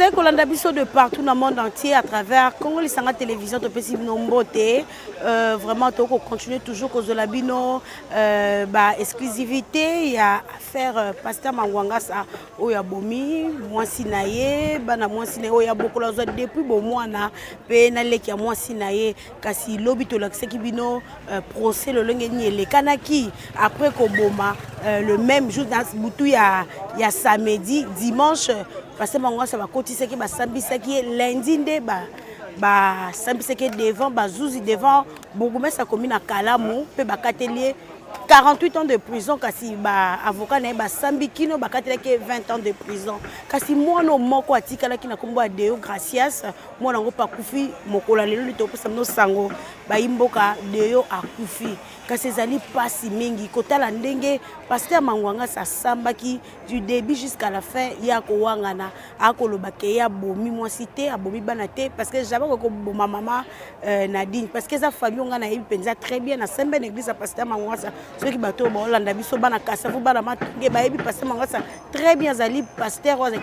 Bozali kolanda biso de partout na monde entier à travers Congo Lisanga Télévision, topesi bino mbote. Vraiment toko continuer toujours kozwela bino ba exclusivité ya affaire pasteur Mangwangasa oyo abomi mwasi na ye, bana mwasi na ye oyo abokola azwa depuis bomwana mpe na leki ya mwasi na ye. Kasi lobi tolakisaki bino procès lolenge nini elekanaki après koboma le même jour na butu ya samedi dimanche. Pasteur Mangwangasa bakotisaki, basambisaki ye lundi nde basambisaki ye devant bazuzi, devant bourgmestre akomi na Kalamu, mpe bakateli ye 48 ans de prison. Kasi baavocat na ye basambi kino bakatelaki ye 20 ans de prison. Kasi mwana moko atikalaki na nkombo ya Deo Gracias, mwana yango mpe akufi mokolo ya lelo. Nde topesa bino sango bayimboka, Deo akufi. Kasi ezali mpasi mingi kotala ndenge pasteur Mangwangasa asambaki du début jusqu'à la fin ya kowangana, akoloba ke ye abomi mwasi te, abomi bana te, parce que jamais akoki koboma mama Nadine, parce que eza famille nga nayebi mpenza très bien. Nasembe na église ya pasteur Mangwangasa. Soki bato oyo baolanda biso, bana Kasavu, bana Matonge, bayebi pasteur Mangwangasa très bien. Azali pasteur oyo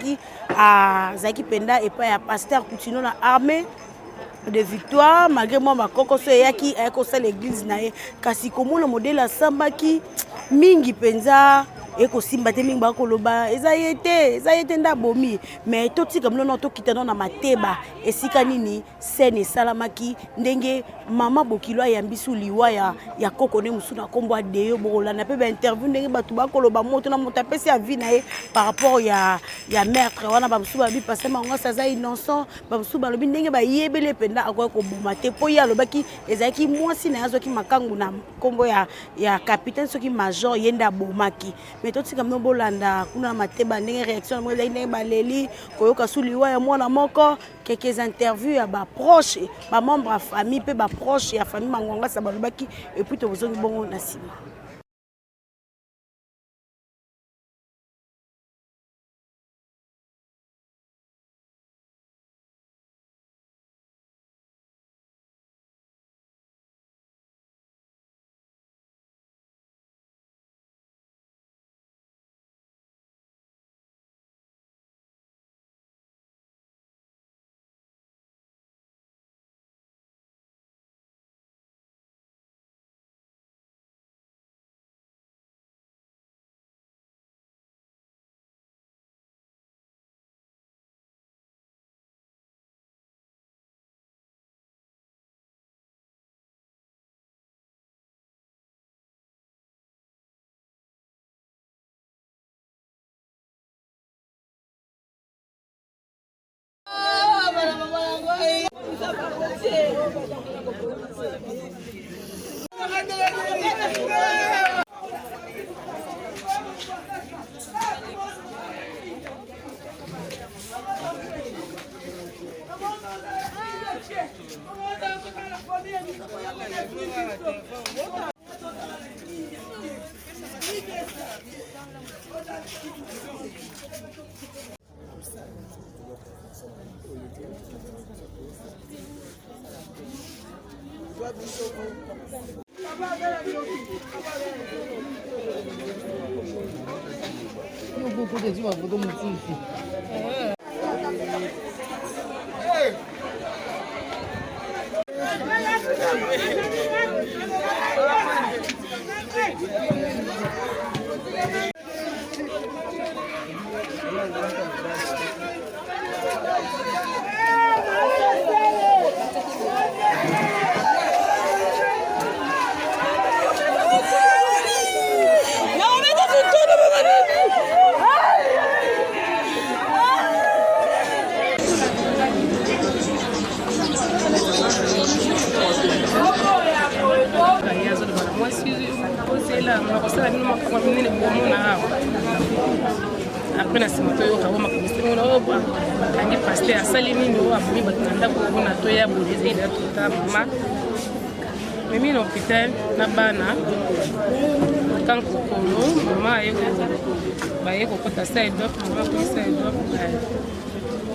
azalaki mpenza epai ya pasteur Kutino na Armée de Victoire, malgré mwa makokoso eyaki, ayaki kosala église na ye. Kasi komona modele asambaki mingi mpenza ekosimba te. Mingi bakoloba eza ye te, eza ye te nde abomi. Mais totika bino no, tokita no na Mateba, esika nini scène esalamaki, ndenge mama bokilo ayambisi liwa ya koko nde mosusu na nkombo ya Deyo. Bokolanda mpe bainterview ndenge bato bakoloba, moto na moto apesi avis na ye par rapport ya meurtre wana. Bamosusu balobi pasteur Mangwangasa aza innocent, bamosusu balobi ndenge bayebeli mpenza akoki koboma te, mpo ye alobaki ezalaki mwasi na ye azwaki makangu na nkombo ya capitaine soki major, ye nde abomaki. Mais totika bino bolanda kuna na Mateba ndenge réaction na bango ezalaki, ndenge baleli koyoka su liwa ya mwana moko. Quelques interviews ya baproche, bamembre ya famille mpe baproche ya famille Mangwangasa balobaki, et puis tozongi bongo na nsima. Azoloba na mwasi ozela nakosala bino makambo minene bomona awa. Après na nsima toyoka o makambo esengo oyo bakangi pasteur, asali nini oyo abomi bato na ndako mpona toya boye. Ezali na tota mama memi na hôpital na bana kankokolo. Mama aye, baye kokota salle d'op, mama akoki salle d'op,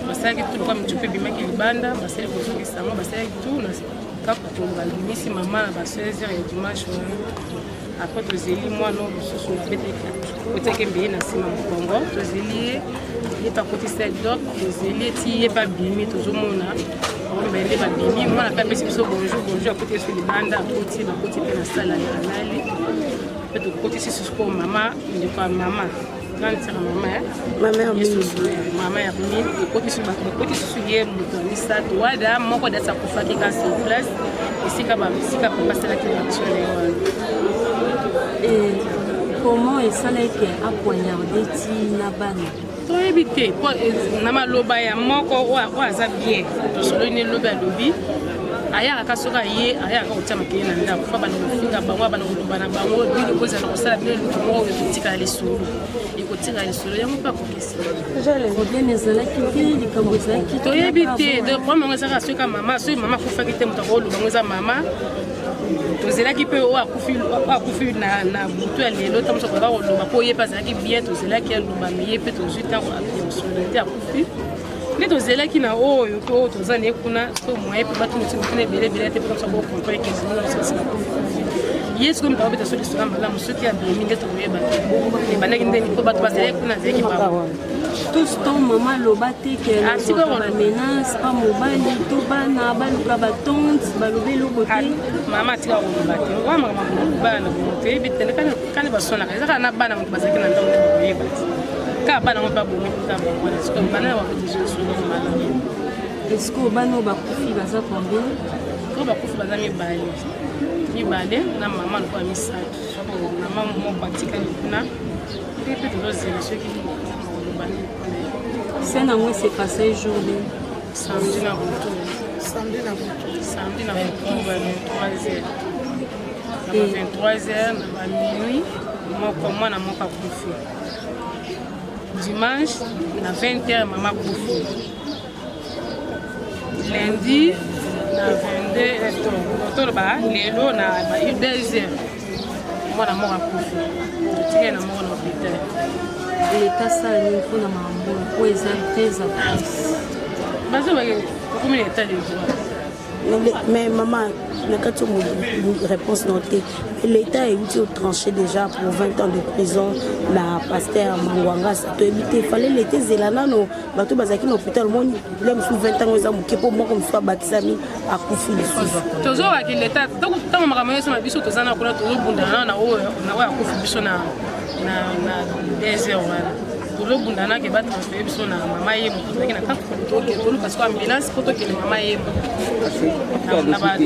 basalaki tout lokwa micupe ebimaki libanda, basali kozongisa yango, basalaki tout. Kaka babimisi mama na ba 16 heures ya dimanche wana. Après tozeli mwana oyo mosusu abetaki mbeye na nsima mokongo, tozeli ye, ye mpe akotisa doc, tozeli ye ti ye mpe abimi, tozomona bango nde babimi. Mwana mpe apesi biso bonjour bonjour, akoti biso libanda, akoti, bakoti mpe na sala ya alali mpe tokotisi susu mpo mama, ndeko ya mama, grande sœur ya mama mama Hermine, bakoti susu ye moto ya misato wada moko dasi akufaki ka sur place esika esika papa asalaki action na ye wana. Comment esalaki apoignarde ti na bana? Toyebi te, po na maloba ya moko oyo aza bien, tosololi ne lobi, alobi ayakaka, soki aye ayakaka kotia makele na ndako, fa bana kofinga bango, bana koloba na bango, bino kozala kosala bino eloko moko ekotikala lisolo, ekotikala lisolo yango mpe akokisi. Problème ezalaki te, likambo ezalaki? Toyebi te. Donc problème yango ezalaka soki mama, soki mama akufaki te, moto akoloba yango eza mama. Tozelaki mpe oyo akufi, oyo akufi na butu ya lelo, ntango mosusu akoka koloba, mpo ye mpe azalaki bien, tozelaki aloba, me ye mpe tozwi ntango ya kosolola te, akufi. Nde tozelaki na oyo mpe oyo toza na ye kuna, so moye mpe batuna ti mituna ebele ebele te, mpo mosu akocomprendre ke bango bakufi. Ye sikoyo moto akobeta so lisolo malamu, soki abimi nde tokoyeba te ebandaki ndeni, mpo bato bazalaki kuna, azalaki bango. Tout ce temps mama aloba te ke nazwaka bamenace pa mobali to bana baluka batante, baloba eloko te? Mama atika koloba te. Wa makambo bana na bongo toyebi te kani basonaka, eza kaka na bana moto bazalaki na ndako nde bakoyeba te, kaka bana ngo mpe abomi kaka bango wana. Sikoyo bana na babeti lisolo malamu. Est-ce que bana oyo bakufi baza combien? Oyo bakufi baza mibale, mibale na mama lokola misato. Mama moko atikali kuna nde mpe tozozela soki koloba nini mpona ye. Scène yango ese passé jour nini? Samedi na butu. Samedi na butu. Samedi na butu, ba 23 heures, na ba 23 heures, na ba minuit moko, mwana moko akufi. Dimanche na 20 heures mama akufi. Lundi na 22, toloba lelo na ba 2 heures, mwana moko akufi, totikali na moko na hôpital. Leta asala nini mpona makambo oyo eza très atroce? Bazobake okomi na état de droit. Mais maman, na kati réponse na te, l'État euti otranché déjà pour 20 ans de prison na pasteur Mangwangasa. Toyebi te, fallait l'État ezela nano bato bazalaki na hôpital. Moni problème mosusu, 20 ans eza moke, mpo moko mosusu abakisami, akufi lisusu. Tozowaki leta ntango makambo nyonso na biso toza na kuna, tozobundana na oyo akufi biso na 2 heures wana, tozobundana ke batransfere biso na mama ye moto tozalaki na kaka, toluka siko ambulance mpo tokende mama ye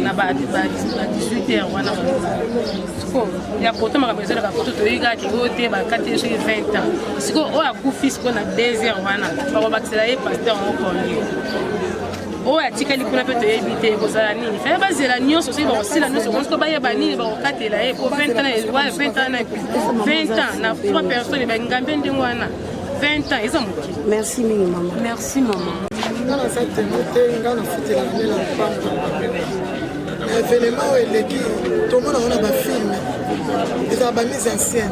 na ba 18 heures wana. Siko ya koto makambo ezalaka koto, toyebi kaka ke oyo te bakati ye soki 20 ans. Siko oyo akufi siko na 2 heures wana, bakobakisela ye pasteur yango combien? Oyo atikali kuna mpe toyebi te ekozala nini. Faye bazela nyonso, soki bakosila nyonso siko bayeba nini bakokatela ye, po 20 ans, 20 ans, 20 ans na 3 personnes bangambe ndenge wana, 20 ans eza moke. Merci mingi mama. Merci mama. Nga naza temo te, nga nafutelaka nde na lopango. Na événement oyo eleki, tomona ngo na bafilm, ezala bamise en scène,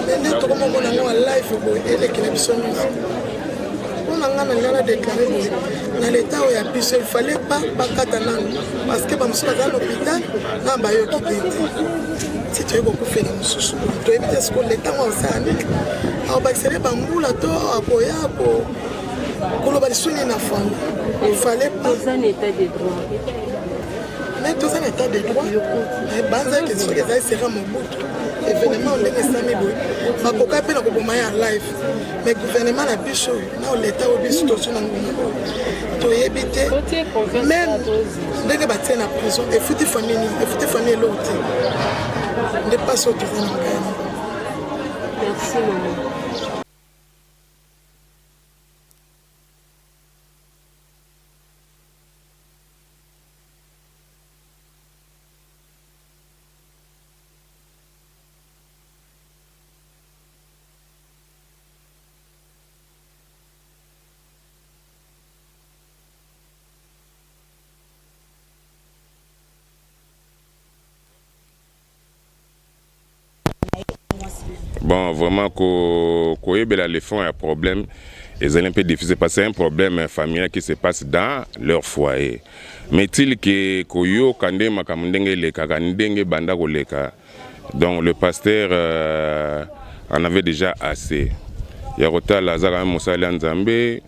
mais nde tokomomona yango ya live boye, elekela biso nyonso. Mpona nga, na nga na déclare boye: na leta oyo ya biso, il fallait pas bakata nanu, parce que bamosusu baza na hôpital na bayoki te te ti toyei kokufela mosusu, toyebi te siko leta ngo akosala nini, akobakisele bambula to akoya koloba lisusu nini na famille. Il fallait pas. Toza na état de droit. Mais toza na état de droit, banzaki soki ezali sera Mobutu, événement ndenge esami boye, bakoka mpe na koboma ye ya live. Mais gouvernement na biso oyo, na leta oyo biso tozwi na ngonga oyo, toyebi te même ndenge batie na prison efuti famille nini, efuti famille eloko te. Nde mpasi oyo toza na ngai. Merci mama. Bon, vraiment koyebela le fond ya problème. Ezali un peu difficile parce que c'est un problème familial qui se passe dans leur foyer. Mais til ke koyoka nde makambo ndenge elekaka, ndenge ebanda koleka, donc le pasteur en avait déjà assez ya kotala. Aza kaka mosali ya Nzambe,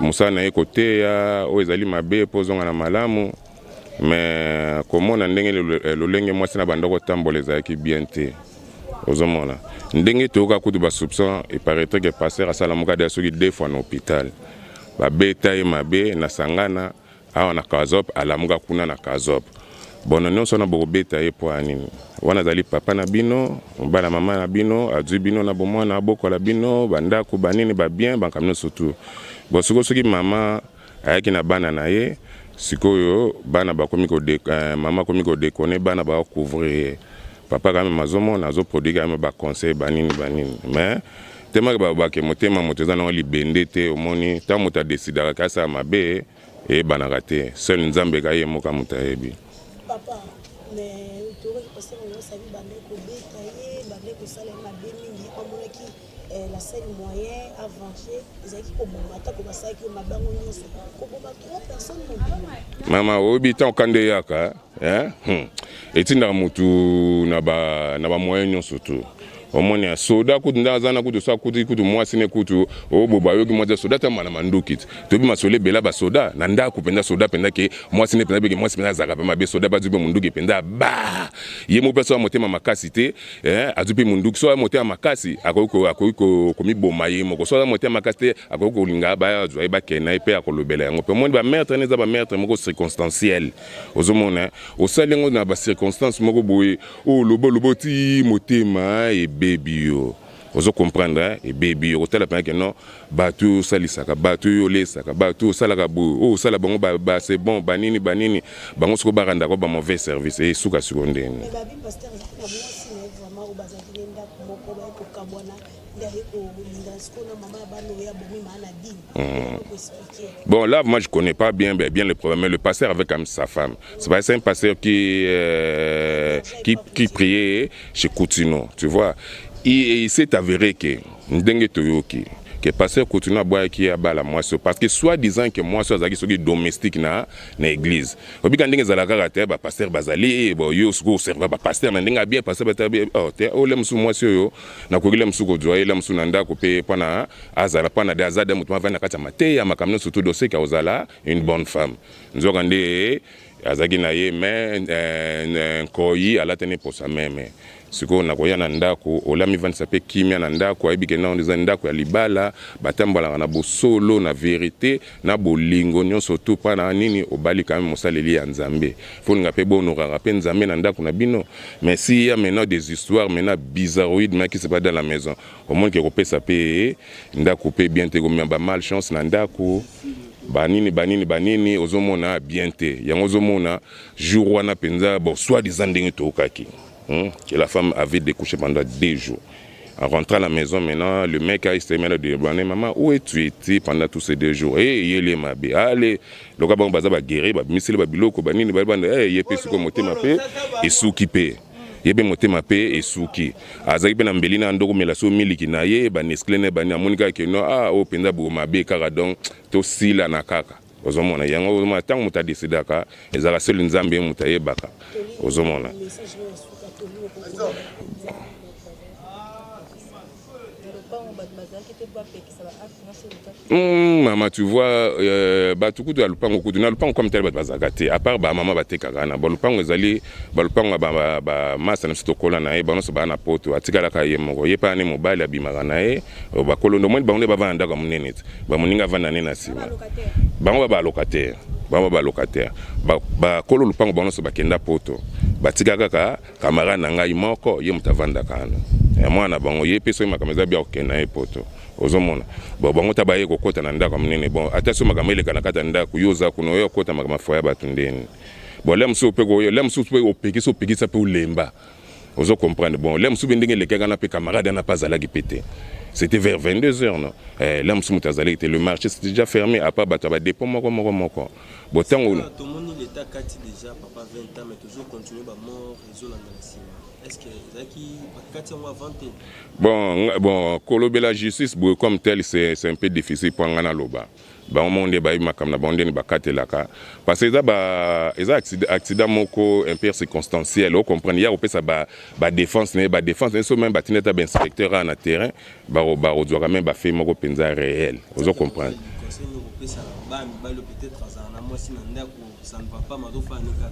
mosala na ye koteya oyo ezali mabe mpo ozonga na malamu. Mais komona ndenge lolenge mwasi na banda kotambola ezalaki bien te. Ozomona ndenge toyoka kutu basoupçon, il paraîtrait que pasteur asala moko adeya soki deux fois na hôpital, babeta ye mabe na sangana awa na Kazop, alamuka kuna na Kazop. Bono nyonso wana bokobeta ye mpo ya nini? Wana azali papa na bino, mobala mama na bino, azwi bino na bomwana, abokola bino, bandako banini, babien, bankambo nyonso tu. Bon, sikoyo soki mama ayaki na bana na ye, sikoyo bana bakomi mama akomi kodéconner, bana bakocouvrir ye. Papa quand même azomona, azoproduire quand même baconseil banini banini, mais temaka balobake motema moto eza nango libende te. Omoni, ntango moto adécidaka ke asala mabe, eyebanaka te. Seul Nzambe ka ye moko moto ayebi. Papa, mais toyoki pasteur osabi bande kobeta ye, bande kosala ye mabe mingi. Amonaki la seule moyen à venger ezalaki koboma. Atako basalaki yo mabe yango nyonso, koboma trois personnes mobima? Mama, oyebi ntango kanda eyaka, etindaka motu na bamoyen nyonso tu. Omoni ya soda kutu nde aza na kutu so akuti kutu mwasi ne kutu oyo bayoki mwasi ya soda tambala na manduki ti toyebi masolo ebele. Basoda na ndako mpenza, soda mpenza ke mwasi ne mpenza beke mwasi mpenza azalaka mpe mabe. Soda bazwi mpe munduki mpenza ba ye moko mpe so ya motema makasi te, azwi mpe munduki. So ya motema makasi, akoki komiboma ye moko. So aza motema makasi te, akoki kolinga bazwa ye, bakende na ye mpe akolobela yango mpe. Omoni, bameurtre wana eza bameurtre moko circonstanciel. Ozomona, osali yango na bacirconstance moko boye oyo oloba oloba oti motema ebebi yo. Ozo comprendre, ebebi yo kotala mpenza ke non, bato oyo osalisaka, bato oyo olesaka, bato oyo osalaka boye, oyo osala bango ba c'est bon, banini banini, bango sikoyo barandaka ba mauvais service, esuka sikoyo ndenge. Mais babi pasteur azalaki na mwasi na ye vraiment oyo bazalaki ne ndako moko, baye kokabwana nde aye kolinga sikoyo na mama ya bana oyo abomi maa na dine koexpliquer. Bon, là, moi, je connais pas bien, bien, bien le problème, mais le pasteur avait quand même sa femme. C'est pas c'est un pasteur qui priait chez Coutinho, tu vois. Il s'est avéré que, ndenge toyoki, que pasteur Coutinho aboyaki abala mwasi parce que soi-disant que mwasi azalaki soki domestique na église. Obika ndenge ezalaka kaka te, bapasteur bazali bon, yo sikoyo oserva bapasteur na ndenge ya bien, pasteur bata bien. Oh te, ole mosusu mwasi oyo nakoki le mosusu kozwa ye le mosusu na ndako mpe mpona azala mpona de aza de moto mavandi na kati ya mateya, makambo nyonso surtout doseki akozala une bonne femme. Nzoka nde azalaki na ye mais nkoyi alatani posa meme. Sikoyo nakoya na ndako, olami vandisa mpe kimia na ndako, ayebi ke nano eza ndako ya libala, batambolaka na bosolo, na vérité, na bolingo nyonso tu. Mpa na nini obali quand même mosaleli ya Nzambe, folinga mpe bohonoraka mpe Nzambe na ndako na bino. Mais s'il y a maintenant des histoires maintenant bizarroïdes mais qui se passe dans la maison, omoni ke kopesa mpe ndako mpe bien te, komema ba malchance na ndako, banini banini banini, ozomona bien te. Yango ozomona jour wana mpenza, bon, soit disant ndenge toyokaki, que la femme avait découché pendant 2 jours. En rentrant à la maison maintenant, le mec a essayé maintenant de demander: maman, où es-tu été pendant tous ces 2 jours? Eh, yele mabe. Allez, loka bango baza ba guérir, ba misile ba biloko ba nini ba banda, eh ye pe siko motema pe esuki pe. Ye mpe motema mpe esuki, azalaki mpe na mbeli na ndoko mela so miliki na ye, banescle na ye bani, amoni kaka ke no, ah, oyo mpenza boye mabe kaka, donc tosila na kaka. Ozomona yango, ozomona ntango moto adécidaka, ezalaka seul Nzambe ye moto ayebaka. Ozomona. Message oyo ya suka, toli okokola. Lopango, bato bazalaki te bapekisa baacte nyonso elekaki? Mama, tu vois, bato kutu ya lupango, kutu na lupango comme tel bato bazalaka te, à part bamama batekaka na balupango. Ezali balupango ya bamasa na biso tokola na ye, bango nyonso baa na Poto, atikalaka ye moko. Ye mpe ane mobali abimaka na ye oyo bakolondo. Omoni bango nde bavanda ndako ya monene te, bamoninga avanda nde na nsima. Bango ba balocataire, bango ba balocataire, bakolo lupango bango nyonso bakenda Poto, batika kaka camarade na ngai moko, ye moto avandaka wana, ya mwana na bango. Ye mpe soki makambo eza bia, kokende na ye Poto. Ozomona, bon, bango ta baye kokɔta na ndako ya monene. Bon, ata so makambo eleka na kati ya ndako, yo oza kuna, oyo okɔta makambo ya foyer ya bato ndeni. Bon, le mosusu mpe koyo, le mosusu mpe opekisa, opekisa mpe olemba. Ozo comprendre? Bon, le mosusu mpe ndenge elekaka na mpe camarade wana mpe azalaki mpe te. C'était vers 22 heures, non? Eh, là mosusu moto azalaki te, le marché c'était déjà fermé, à part bato ya badépôt moko moko moko. Bon, ntango tomoni l'État kati déjà papa 20 ans, mais toujours continuer bamort ezolanda na nsima. Est ce que ezalaki bakati yango avant te? Bon, kolobela justice boye comme tel, c'est un peu difficile mpo nga naloba. Bango moko nde bayebi makambo na bango ndeni bakatelaka, parce que eza ba eza accident moko un peu circonstanciel, ocomprendre. Ya kopesa badéfense na ye, badéfense na ye so même batindi ata bainspecteur awa na terrain, bakozwaka même bafaits moko mpenza réel, ozo comprendre. Conseil nini kopesa na bana mibali oyo peut-être azala na mwasi na ndako, ça ne va pas, mazofana ne kaka?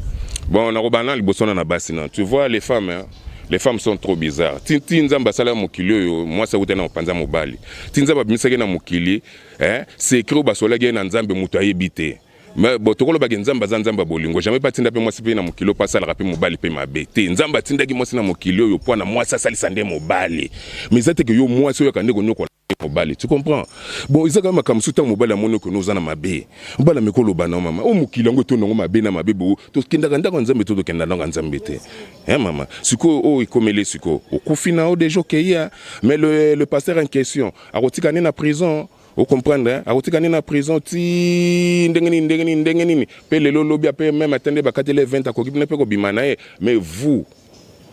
Bon, nakobanda na liboso na basi na, tu vois, les femmes, hein, les femmes sont trop bizarres. Ti ti Nzambe asala mokili oyo, mwasi akuta na mopanza mobali. Ti Nzambe abimisaki na mokili, hein, secret oyo basolaki ye na Nzambe, moto ayebi te. Mais bon, tokolobaki Nzambe aza Nzambe ya bolingo, jamais mpe atinda mpe mwasi mpe na mokili oyo mpo asalaka mpe mobali mpe mabe te. Nzambe atindaki mwasi na mokili oyo mpo na mwasi asalisa nde mobali, mais eza teke yo mwasi oyo akande konyokola mobali, tu comprends. Bon, eza kaka makambo mosusu. Ntango mobali amoni okende oza na mabe, mobali ameki oloba na mama o mokili yango etonda yango mabe na mabe. Bo tokendaka ndako ya Nzambe to tokenda ndako ya Nzambe te, hein, mama? Sikoyo oyo ekomeli, sikoyo okufi na yo déjà, okei ya. Mais le pasteur en question akotika nde na prison, ocomprendre, hein? Akotika nde na prison ti ndenge nini, ndenge nini, ndenge nini. Mpe lelo lobi ape même ata nde bakateli 20, akoki mpe kobima na ye. Mais vous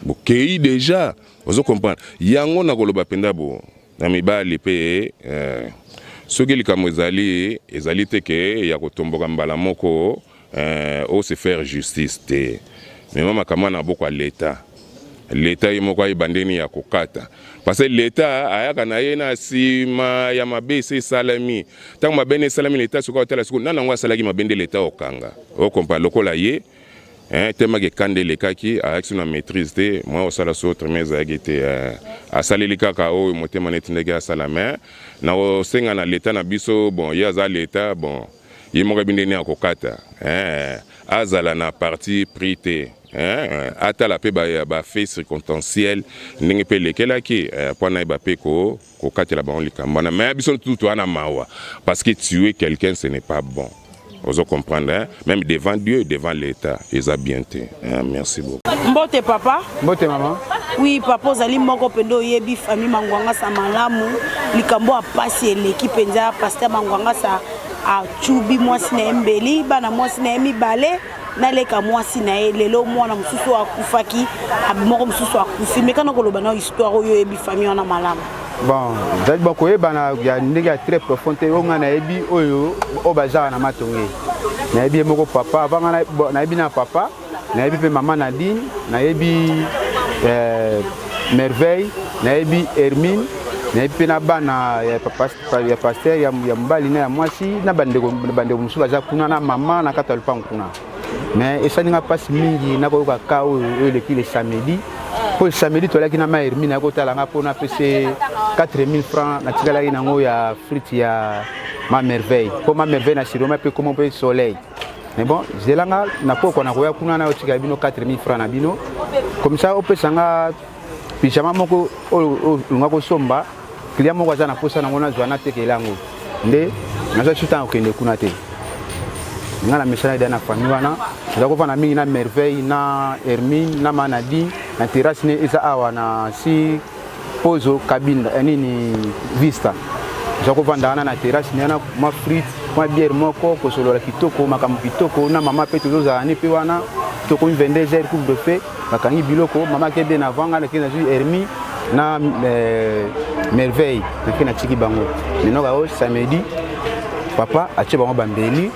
bokei déjà, ozo comprendre. Yango nakoloba mpenza bo na mibali mpe, soki likambo ezali, ezali te ke ya kotomboka mbala moko, o se faire justice te. Mema makambo wana na boko ya Leta. Leta ye moko ayeba ndeni ya kokata, parce que Leta ayaka na ye na nsima ya mabe esi esalami. Ntango mabe ne esalami, Leta sikoyo atala sikoyo nani yango asalaki mabe, nde Leta okanga, okompa lokola ye, hein, temaki ekanda elekaki, ayaki so na maîtrise te. Mwa osala so autrement ezalaki te, asaleli kaka oyo motema neti ndenge asala. Mais na kosenga na Leta na biso, bon, ye aza Leta, bon, ye moko yebi ndenge akokata, hein, azala na parti pris te, hein, atala mpe bafaits circonstanciel ndenge mpe elekelaki mpo nayeba mpe kokatela bango likambo wana. Mais biso tutu toza na mawa, parce que tuer quelqu'un, ce n'est pas bon, ozo comprendre, hein? Même devant Dieu, devant l'État, eza bien te, hein? Merci beaucoup. Mbote, papa. Mbote, mama. Oui, papa, ozali moko mpenza oyebi famille Mangwangasa malamu. Likambo ya pasi eleki mpenza, pasteur Mangwangasa acubi mwasi na ye mbeli, bana mwasi na ye mibale, naleka mwasi na ye. Lelo mwana mosusu oyo akufaki, moko mosusu akufi. Mekana koloba na histoire oyo oyebi famille wana malamu. Bon, ezali bakoyebana ya ndenge ya très profond te. Oyo ngai nayebi, oyo bazala na Matonge, nayebi ye moko papa avant ngai. Nayebi na papa, nayebi mpe mama Nadine, nayebi Merveille, nayebi Hermine, nayebi mpe na bana ya papa, ya pasteur, ya mobali na ya mwasi, na bandeko mosusu baza kuna na mama na kati ya lopango kuna. Mais esali nga mpasi mingi nakoyoka ka oyo eleki le samedi, mpo samedi toalaki na ma Hermine, ayaki kotala nga mpo napesi 4000 francs natikalaki nango ya frite ya ma Merveille, mpo ma Merveille na siroma mpe komo mpe Soleil. Mais bon, zelanga na pokwa na koya kuna na otikala bino 4000 francs na bino, comme ça opesa nga pyjama moko oyo olinga kosomba. Client moko aza na posa nango, nazwa natekela yango. Nde nazwa su ntango kokende kuna te. Nga na mesana eda na famille wana, naza kofanda mingi na Merveille, na Hermine, na Manadi, na terrasse ne eza awa na si Pozo Kabinda, nini, Vista. Naza kovanda wana na terrasse ne wana, mwa frite, mwa bière moko, kosolola kitoko, makambo kitoko na mama mpe tozozala ne mpe wana. Tokomi 22 heures, couvre feu, bakangi biloko. Mama ake bien avant nga. Nake nazwi Hermi na Merveille, nake natiki bango. Maintenant oyo samedi, papa atie bango bambeli,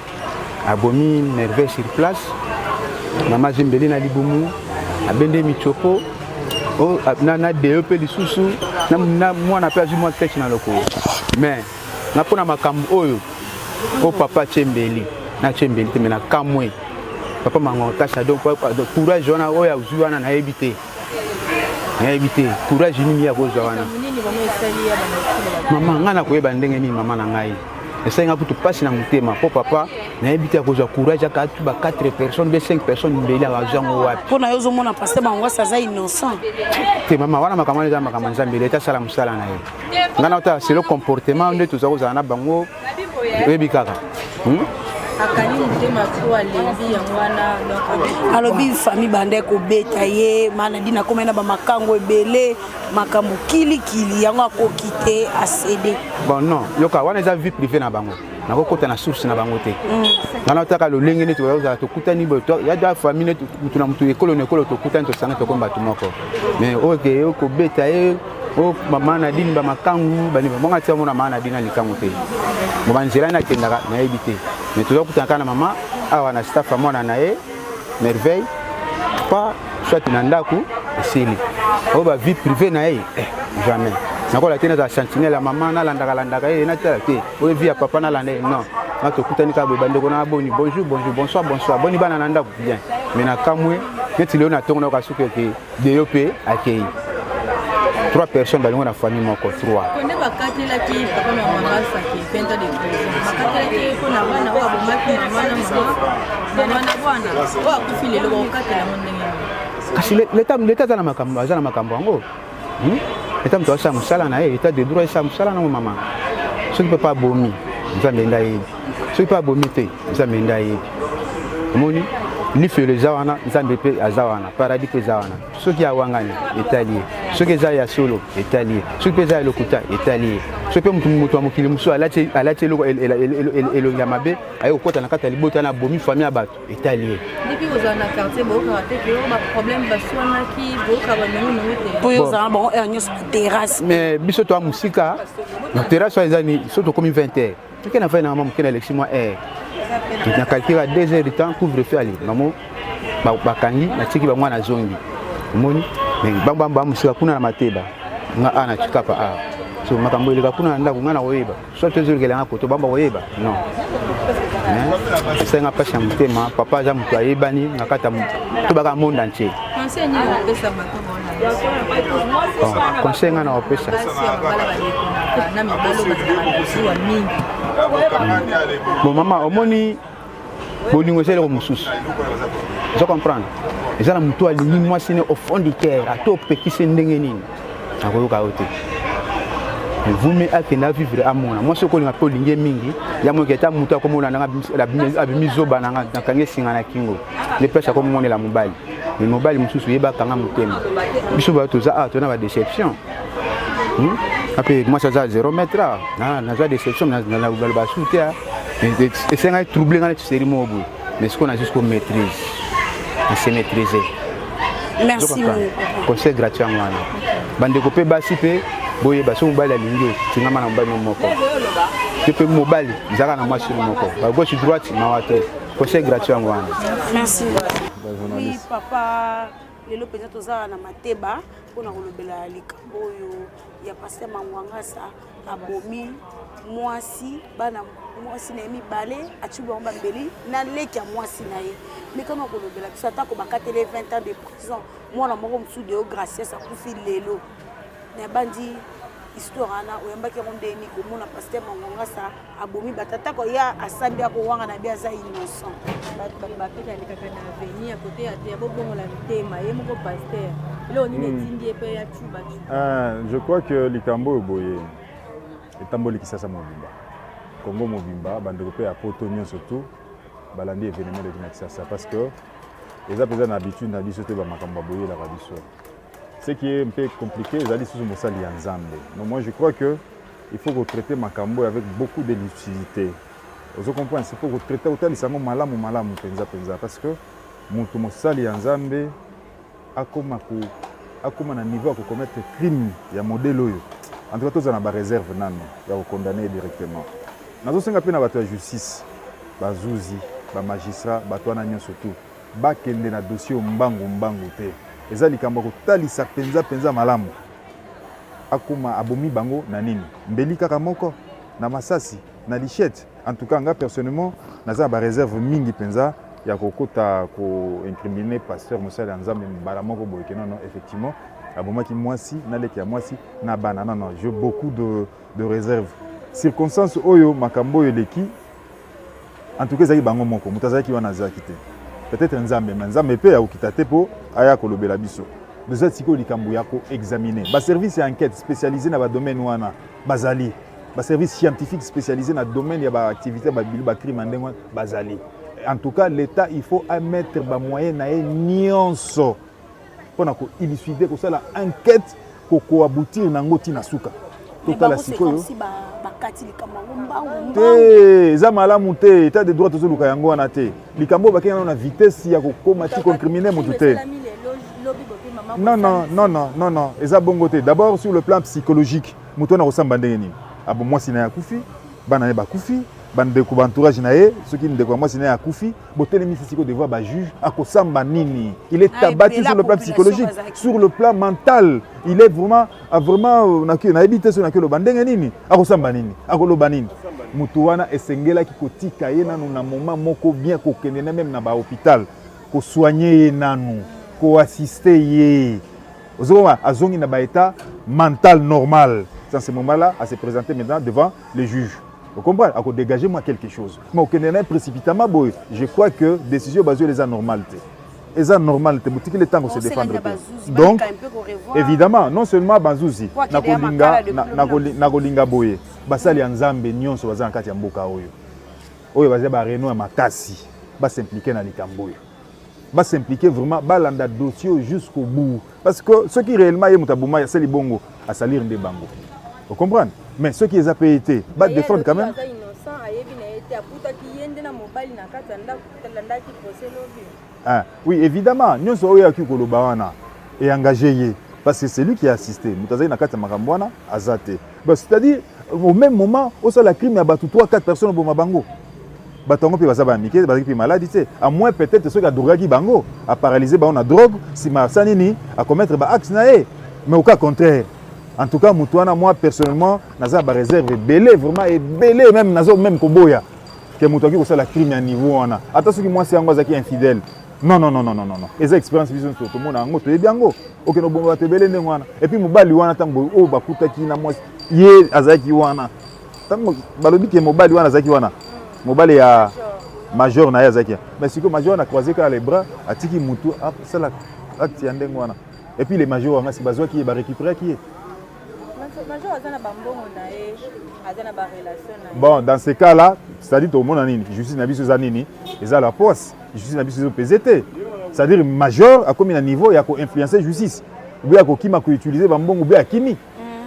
abomi Merveille sur place. Mama azwi mbeli na libumu, abende mitsopo na deo mpe lisusu na mwana mpe azwi mwa flèche na lokolo. Mais nga, mpona makambo oyo oyo papa atie mbeli, natie mbeli te. Me na kamwe papa Mangwangasa, donc courage wana oyo azwi wana, nayebi te, nayebi te courage nini ya kozwa wana. Mama, ngai nakoyeba ndenge nini? Mama na ngai, esali nga kutu mpasi na motema, mpo papa, nayebi te akozwa courage aka atu ba 4 personnes be 5 personnes mbeli, akazwa yango wapi? Mpo na yo, ozomona pasteur Mangwangasa aza innocent? Te, mama, wana makambo wana eza makambo ya Nzambe. Leta asala mosala na ye. Ngai na otala selo comportement nde toza kozala na bango, oyebi kaka. Akangi motema trop, alembi yango wana donc. Alobi famille banda kobeta ye, maladie na komena ba makango ebele, makambo kilikili yango akoki te acede. Bon non, yoka wana eza vie privée na bango. Nakokota na source na bango te. Nga nataka lolenge neti ozala tokutani boye ya da famille neti mutu na mutu, ekolo na ekolo, tokutani, tosanga, tokomi bato moko. Mais oyo ke okobeta ye o mama Nadine, bamakangu bonga tia mona mama Nadine na likangu te. Bo banzela nakendaka nayebi te, mais toza kokutana kaka na mama awa na staff ya mwana na ye Merveille, pas soit na ndako esili. Oyo ba vie privée na ye, eh, jamais nakola te nazala sentinelle ya mama, nalandaka landaka ye, natala te oyo vie ya papa nalanda ye. Non, nga tokutani kaka boye, bandeko na boni, bonjour bonjour, bonsoir bonsoir, boni bana na ndako, bien. Mais nakamwe neti lelo na ntongo nayoka suki eke deyo mpe akei, trois personnes balingo na famille moko, trois. Konde bakatelaki papa na mama Saki 20 ans de prison, bakatelaki ye mpona bana oyo abomaki, mama na mama, mama na bwana oyo akufi lelo, bakokatela yango ndenge nini? Kasi leta aza na makambo, aza na makambo yango. Leta moto asala mosala na ye, état de droit esala mosala nango. Mama, soki papa abomi, Nzambe nde ayebi. Soki mpe abomi te, Nzambe nde ayebi. Omoni lifelo eza wana, Nzambe mpe aza wana, paradis mpe eza wana. Soki awangani, etali ye. Soki eza ya solo, etali ye. Soki mpe eza ya lokuta, etali ye. Soki mpe moto moto ya mokili mosusu alati eloko elongi ya mabe, aye kokɔta na kati ya libota na abomi famille ya bato, etali ye. Depuis kozala na quartier, boyokaka te ke oyo baproblème baswanaki, boyoka banongonongo te? Mpo yo ozala bango heure nyonso na terrasse. Mais biso toa mosika na terrasse wana, eza ni so tokomi 20 heures, toke na fai na mama moke na elexi mwa heure, na calcule 2 heures du temps, couvre feu ale mamo bakangi, natiki bango wana, nazongi. Omoni, mais bango ba mosika kuna na Mateba, nga a na Tshikapa a. So makambo eleka kuna na ndako, nga na koyeba soit tozolekela nga koto, bango bakoyeba non. Mais esalinga mpasi ya motema. Papa aza moto ayebani na kati ya to baka monde entier. Conseil nini opesa bato baona? Bon, conseil nga na kopesa basi ya mabala badekonaka na mibali oyo bazalaka na zuwa mingi. Bon mama, omoni bolingo eza eloko mosusu, oza comprendre. Eza na motu alingi mwasi ne au fond du cœur, ata opekisi ndenge nini, akoyoka yo te. Vumi akende avivre, amona mwasi okolinga mpe olingi ye mingi ya moke. Ata motu akomona nanga abimi zoba nanga, nakangi esinga na kingo nde place akomonela mobali. Mais mobali mosusu yeba akanga motema. Biso bato toza awa, toza na badéception. Ape mwasi aza 0 mètre awa, nazwa déception, baloba su te, esengaki trouble ngai neti série moko boye. Mais sikoyo na jusqu'au maîtrise, na se maîtriser. Merci. Conseil gratuit yango wana. Bandeko mpe basi mpe boyeba, so mobali alingi, otingama na mobali no moko te, mpe mobali ezalaka na mwasi no moko, ba gauche droite mawa te. Conseil gratuit yango wana. Merci. Oui papa, lelo mpenza toza na Mateba mpona kolobela likambo oyo ya pasteur Mangwangasa abomi mwasi, bana mwasi na ye mibale, atii bango bambeli na leki ya mwasi na ye. Mikano kolobela biso, atako bakateli 20 ans de prison, mwana moko mosusu Deo Gracias akufi lelo. Na bandi histoire wana, oyambaki yango ndeni komona pasteur Mangwangasa abomi bato, atako ye asambi, akowanga na bi aza innocent? Bato balobaka alekaka na avenir kote ya te ya bobongola mitema. Ye moko pasteur, eloko nini etindi ye mpe ya cuba cuba? Je crois que likambo oyo boye etamboli Kisasa mobimba, Congo mobimba, bandeko mpe ya poto nyonso tu balandi événement eleki na Kisasa, parce que eza mpenza na habitude na biso te bamakambo baboyelaka biso. Ce qui est un peu compliqué, ezali lisusu mosali ya Nzambe. Donc moi je crois que il faut kotraiter makambo oyo avec beaucoup de lucidité, ozo comprendre. Il faut kotraiter, kotalisa yango malamu malamu mpenza mpenza, parce que moto mosali ya Nzambe akoma na niveau ya kocommettre crime ya modèle oyo, en tout cas tozala na baréserve nano ya kocondamner ye directement. Nazosenga mpe na bato ya justice, bazuzi, bamagistrat, bato wana nyonso tu bakende na dossier oyo mbangu mbangu te. Eza likambo ya kotalisa mpenza mpenza malamu. Akoma abomi bango na nini? Mbeli kaka moko, na masasi, na lichette? En tout cas nga personnellement naza na baréserve mingi mpenza ya kokota koincriminer pasteur mosali ya Nzambe mbala moko boye ke non, effectivement abomaki mwasi na leki ya mwasi na bana. Non, non, j'ai beaucoup de réserve. Circonstance oyo makambo oyo eleki, en tout cas ezalaki bango moko, moto azalaki wana azalaki te. Peut-être Nzambe, mais Nzambe mpe akokita te mpo aya kolobela biso. Eza sikoyo likambo ya koexaminer. Baservice ya enquête spécialisé na badomaine wana bazali. Baservice scientifique spécialisé na domaine ya baactivité ya babilu bacrime ya ndenge wana bazali. En tout cas, l'État, il faut amettre bamoyen na ye nyonso mpona koillucider, kosala enquête, kokoaboutir na yango ntina suka. Totala sikoyo te, eza malamu te. État de droit tozoluka yango wana te. Likambo oyo bakei nano na vitesse ya kokóma ti koincriminer motu te. Non, non, non, non, non, non, eza bongo te. D'abord, sur le plan psychologique, moto wana kosamba ndenge nini? Abo mwasi na ye akufi, bana na ye bakufi, bandeko, baentourage na ye. Soki ndeko ya mwasi na ye akufi, botelemisi sikoyo devant bajuge, akosamba nini? Il est abattu sur le plan psychologique, sur le plan mental. Il est vraiment vraiment, nayebi te soki naki oloba ndenge nini, akosamba nini, akoloba nini. Moto wana esengelaki kotika ye nanu na moment moko bien, kokende na même na bahôpital, kosoigner ye nanu, koassister ye. Ozokoma azongi na baétat mental normal, c'est en ce moment là à se présenter maintenant devant les juges. Vous comprenez? Akodégager moi quelque chose. Mais okende na ye précipitamment boye, je crois que décision bazwi eza normal te, eza normal te. Botikeli ntango se défendre te. Donc évidemment, non seulement banzuzi, nakolinga nakolinga boye, basali ya Nzambe nyonso baza na kati ya mboka oyo, oyo baza barenom ya makasi, bas'impliquer na likambo oyo, bas'impliquer vraiment, balanda dossier oyo jusqu'au bout. Parce que soki réellement ye moto aboma, asali bongo, asalir nde bango, ocomprendre? Mais soki eza pe ye te, badéfendre quand même. Aza innocent, ayebi na ye te, akutaki ye nde na mobali na kati ya ndako, talandaki procès lobi. Ah, oui, évidemment, nyonso oyo ayaki koloba wana engagé ye, parce que c'est lui qui a assisté. Moto azali na kati ya makambo wana aza te. Bon, c'est-à-dire au même moment osala crime ya bato 3 4 personnes, oboma bango, bato yango mpe baza bana mike, bazalaki mpe maladi te, à moins peut-être soki adrogaki bango, aparalyse bango na drogue, nsima asala nini, acommettre baacte na ye. Mais au cas contraire, en tout cas moto wana, moi personnellement naza na baréserve ebele, vraiment ebele même. Naza même koboya ke moto akoki kosala crime ya niveau wana, ata soki mwasi yango azalaki infidèle. Non, non, non, non, non, non, eza expérience biso nyonso tomona yango, toyebi yango. Okende oboma bato ebele ndenge wana, et puis mobali wana, ntango oyo bakutaki na mwasi, ye azalaki wana. Ntango balobi ke mobali wana azalaki wana, mobali ya major na ye azalaki, mais sikoyo major wana croisé kaka les bras, atiki mutu asala acte ya ndenge wana. Et puis les major wanga si bazwaki ye, barécupéraki ye. Major aza na bambongo na ye, aza na barelation na ye. Bon, dans ce cas là, c'est-à-dire tomona nini? Justice na biso eza nini? Eza la poisse. Justice na biso ezopese te. C'est-à-dire major akomi na niveau ya koinfluencer justice, obe akokima koutiliser bambongo, obe akimi.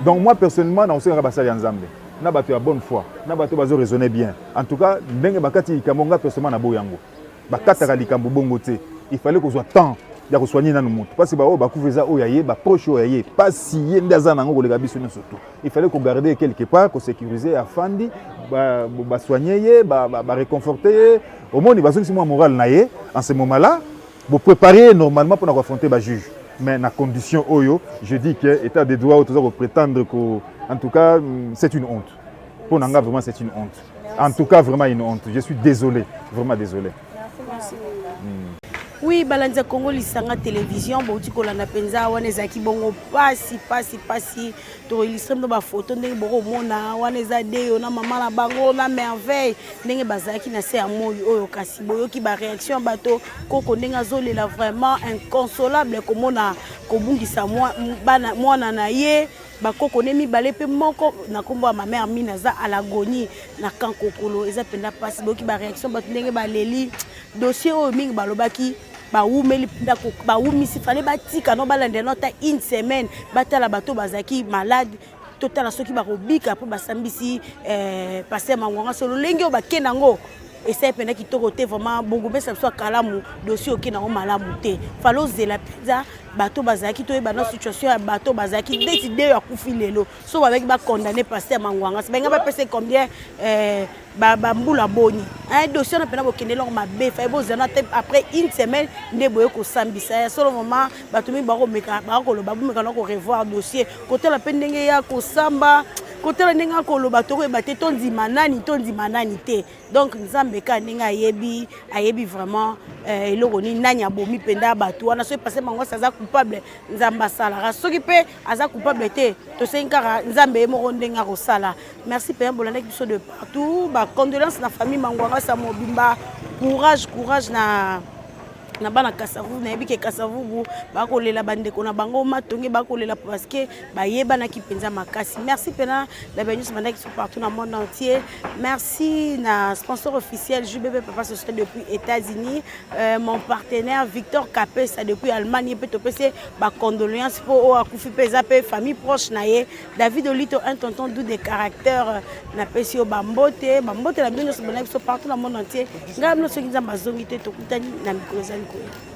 Donc moi personnellement, nakosengaka basali ya Nzambe na bato ya bonne foi, na bato bazo raisonner bien. En tout cas, ndenge bakati likambo, nga personnellement naboyi yango. Bakataka likambo bongo te. Il fallait kozwa temps ya kosoigner nanu motu, parce baoyo bakufa eza oyo aye, baproche oyo aye, pasi ye nde aza nango koleka biso nyonso. Tu il fallait kogarder quelque part, kosécuriser, afandi, basoigner ye, baréconforter ye, omoni bazongisi mwa moral na ye. En ce moment là, bopréparer normalement mpona koaffronter bajuge. Mais na condition oyo, je dis que état de droit oyo toza koprétendre ko, en tout cas c'est une honte mpo na nga. Vraiment, c'est une honte. En tout cas, vraiment une honte. Je suis désolé, vraiment désolé. Merci. Oui, balandi ya Congo Lisanga Télévision, bauti kolanda mpenza wana, ezalaki bongo pasi, pasi, pasi. Toillustrer bino bafoto ndenge bokomona wana, eza Deyo na mama na bango na Merveille, ndenge bazalaki na se ya moi oyo. Kasi boyoki baréaction ya bato, koko ndenge azolela, vraiment inconsolable komona kobungisa mwana na ye, bakoko ne mibale mpe moko na nkombo ya mama Hermine aza à l'agonie na camp Kokolo. Eza mpenza mpasi. Boyoki baréaction bato ndenge baleli dossier oyo. Mingi balobaki bawumeli mpenza, bawumisi. Fallait batika no balandela no ata une semaine, batala bato bazalaki malade, totala soki bakobika mpo basambisi eh, pasteur Mangwanga. So lolenge oyo bakende yango esali mpenza kitoko te. Vraiment, bongomesa biso ya kalamu, dossier okende yango malamu te. Fallait ozela mpenza bato bazalaki, toyeba na situation ya bato bazalaki neti Deyo akufi lelo. So bazalaki bacondamner pasteur Mangwanga, balinga bapesa combien eh, bambula boni? Dossier wana mpena bokende eloko mabe. Fallait bozala te après une semaine nde boye kosambisa ya solo. Vraiment, bato mingi bakomeka, bakoloba bomeka na korevoir dossier, kotala mpe ndenge ya kosamba, kotala ndenge akoloba. Tokoyeba te tondima nani, tondima nani te. Donc Nzambe kaka ndenge ayebi, ayebi vraiment eloko nini, nani abomi mpenza bato wana. Soki pasteur Mangwasi aza coupable, Nzambe asalaka. Soki mpe aza coupable te, tosengi kaka Nzambe ye moko ndenge akosala. Merci mpenza, bolandaki biso de partout. Bacondoléance na famille Mangwangasa mobimba. Courage, courage na Na bana Kasavubu, nayebi ke Kasavubu bakolela bandeko na bango Matonge, bakolela parce que bayebanaki mpenza makasi. Merci mpena na baye nyonso bandaki so partout na monde entier. Merci na sponsor officiel JBB Papa Social depuis États-Unis, mon partenaire Victor Kapesa depuis Allemagne, ye mpe topesi bacondoléance mpo oyo akufi mpe eza mpe famille proche na ye. David Olito, un tonton doux de caractère, napesi yo bambote, bambote na bino nyonso bandaki biso partout na monde entier. Ngai bino, soki Nzambe azongi te, tokutani na mikolo ezali koya.